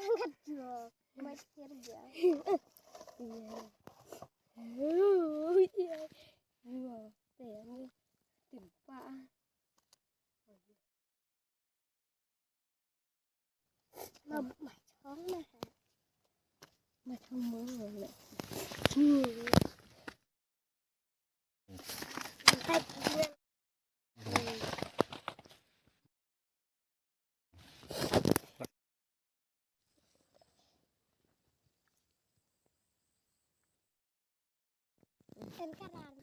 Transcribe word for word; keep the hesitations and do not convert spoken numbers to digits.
Angkat jua. Mai kir dia. Iya. Oh, iya. Iya. Teh, ini. Timpa. Ma, ma chong ma ha. Ma chong ma ha. Kan ka ran.